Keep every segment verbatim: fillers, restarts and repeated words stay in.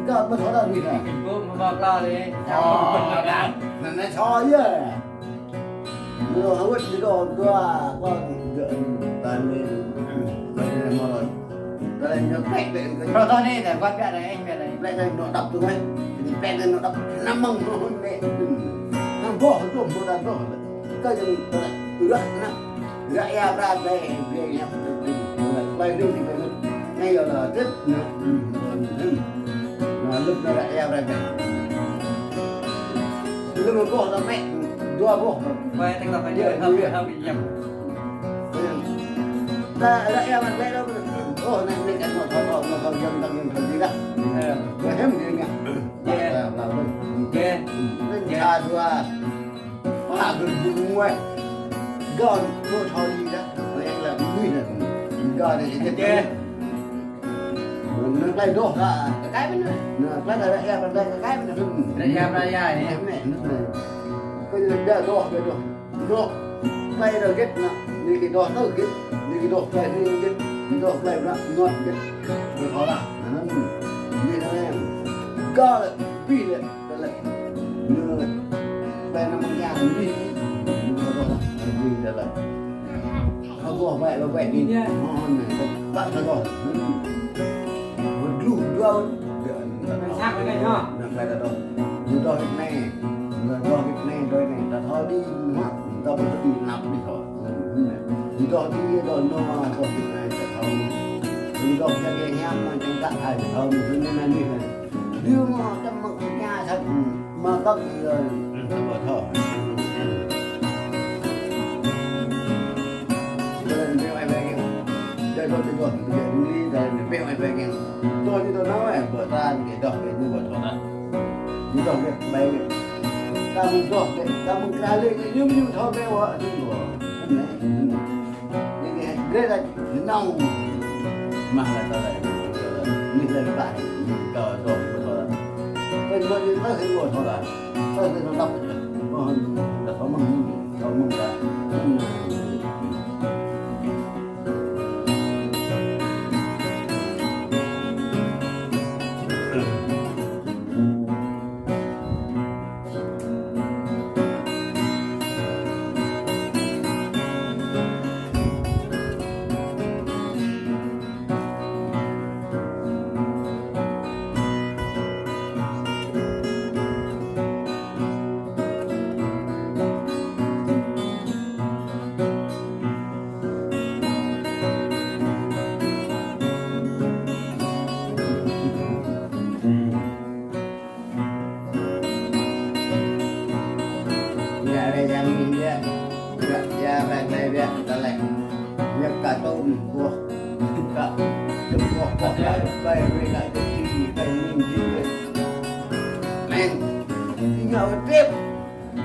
Kơ mă thâo đa ƀi hă? Kơ mă ba kla lĕ. Ơ, đa. Năn năn so yơh. Lu hơwơ̆t či đôč dua, kơ gơ̆ ta lĕ. Kơ ñu mơ̆ lơi. Ta lĕ ñu plek lĕ kơ ñu. Rơkâo anai, ta kơ ƀiă anai, ƀiă anai. Plek anai ñu đăp tui anai. Plek anai ñu đăp năm mơ̆ng ñu hŭn lĕ. Năm boh, dôm boh, đa boh lĕ. Kơ ñu ta lĕ ră anai. Ră ia pra ƀe, ƀe ia. Plei rĭm ti ƀe anai. Anai yơh lĕ tĭt anai. Anai lŭp anai ră ia pra ƀe. Lŭp anai boh ta mĕ, dua boh. Ƀe tơ̆ng ta ƀe ia, hăm ia, hăm ia. Ta ră ia pra ƀe lŏ. Ôh, anai anai kơ mă thâo, mă thâo, mă thâo yơh, ta yơh thâo dih đa. Ơ. Ƀe hăm dih ngă. Ơ. Ơ, ƀe. Anai ta dua. Pă gơ̆ ƀu ngui. Gơ̆ ƀu thâo dih đa. Lĕ lĕ mơnuih đa. Gơ̆ đa kơ kơ. Năn plei đôč hă. Kơ kai mơnuih. Năn plei đa ră ia, plei đa kơ kai mơnuih. Ră ia, plei ia, ơ. Kơ ñu đa đôč, đa đôč. Đôč. Plei đa git nă. Ñu kơ đôč tơ git. Ñu kơ đôč plei ñu git. Ñu đôč plei nă, nă git. Ñu thâo đa. Năn. Ñu nă. Gơ̆ lĕ, ƀi lĕ. Tơlơi. Ñu lĕ. Tơlơi năm mơ̆ng ia kơ ƀi. Ñu thâo đôč. Ƀi tơlơi. Thâo đôč ƀai, ƀai, ƀai. Ơ, anai, ƀai, thâo đôč. Ƀu djơ̆ dua. Sat kơ anai hă? Anai, ƀai thâo đôč. Ñu đôč hĭ anai. Ñu đôč hĭ anai, đôč anai. Ta thâo dih mă. Ta ƀu thâo dih năp dih thâo. Ñu đôč dih, đôč nô, đôč hĭ anai, ta thâo. Ñu đôč čang kơ hiam, mă čang kơ ai, ta thâo. Ñu anai, anai, anai. Dih mă tăm mă kơ ña sat, mă băk dih, ơ, tăm mă thâo. Dih lĕ dih ai ƀe kiăng. Dih dôč, dih dôč, dih dôč, dih dôč, dih dôč ai ƀe kiăng. Dôč dih dôč nao ai, ƀơ ta, dih dôč, dih dôč, ƀơ ta. Dih dôč, dih ƀe kiăng. Ta mơ̆ng dôč, dih, ta mơ̆ng kra lĕ, dih ñu, ñu thâo ƀe wă, dih wă. Anai, anai. Ñu gre ta nao. Mă lĕ ta lĕ. Ñu lĕ ta. Ñu kơ dôč, dôč. Pơ ñu ñu ta hĭ wă thâo đa. Ta hĭ nao đăp. Ơ, ta thâo mơ̆ng ñu. Thâo mơ̆ng ta. Ia rai yang ni ia, ia, ia rai rai ia, ta lĕ. Ia kơ tôm, boh, kơ, boh, kơ rai, rai, rai, rai, rai, rai, rai, rai. Meng, tinggal tip.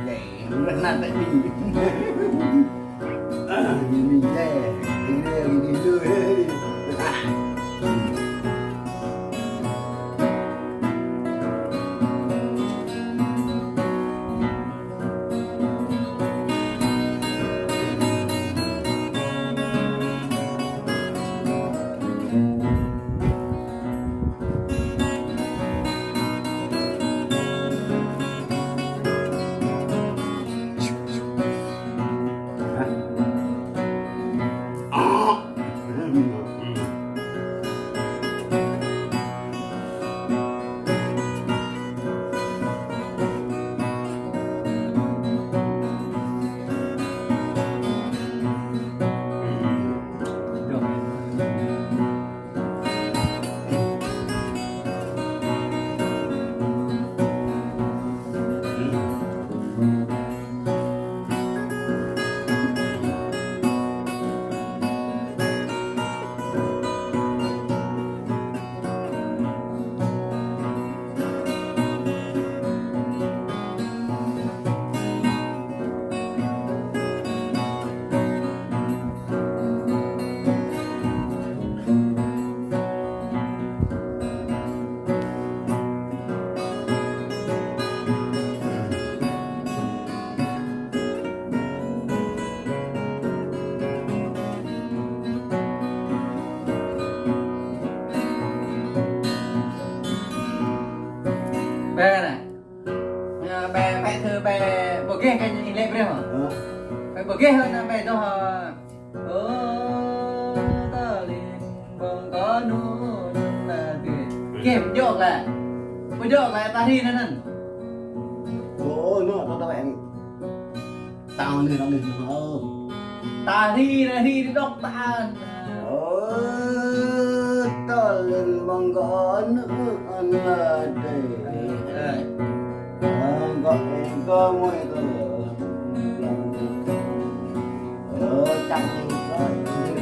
Rai, rai, rai, rai. Bè anai. Ơ, bè, bè thơ bè pơgĕh kơ ih lĕ brơi hă? Ơ. Bè pơgĕh hă anai bè dŏ hă? Ơ, tơlơi ƀơ̆ng kơ anŭn anŭn anai tơ. Kĕ pơjŏk lĕ. Pơjŏk lĕ tari anŭn anŭn. Ơ, anŭn, tơ tơ bè. Tao anai, tao anai, tao. Tari, tari, dŏ tao. Ơ, tơlơi ƀơ̆ng kơ anŭn anŭn anai tơ. Ơ. Ơ, kơ, kơ mơi tơ. Ơ, čang ni, kơ,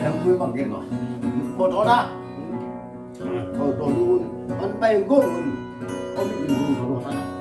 kơ mơi ƀơ̆ng kơ anŭn. Ƀu thâo đa. Ơ, tơ lu, ăn ƀai gơ̆. Ơ, mi gơ̆, tơ lu, tơ lu.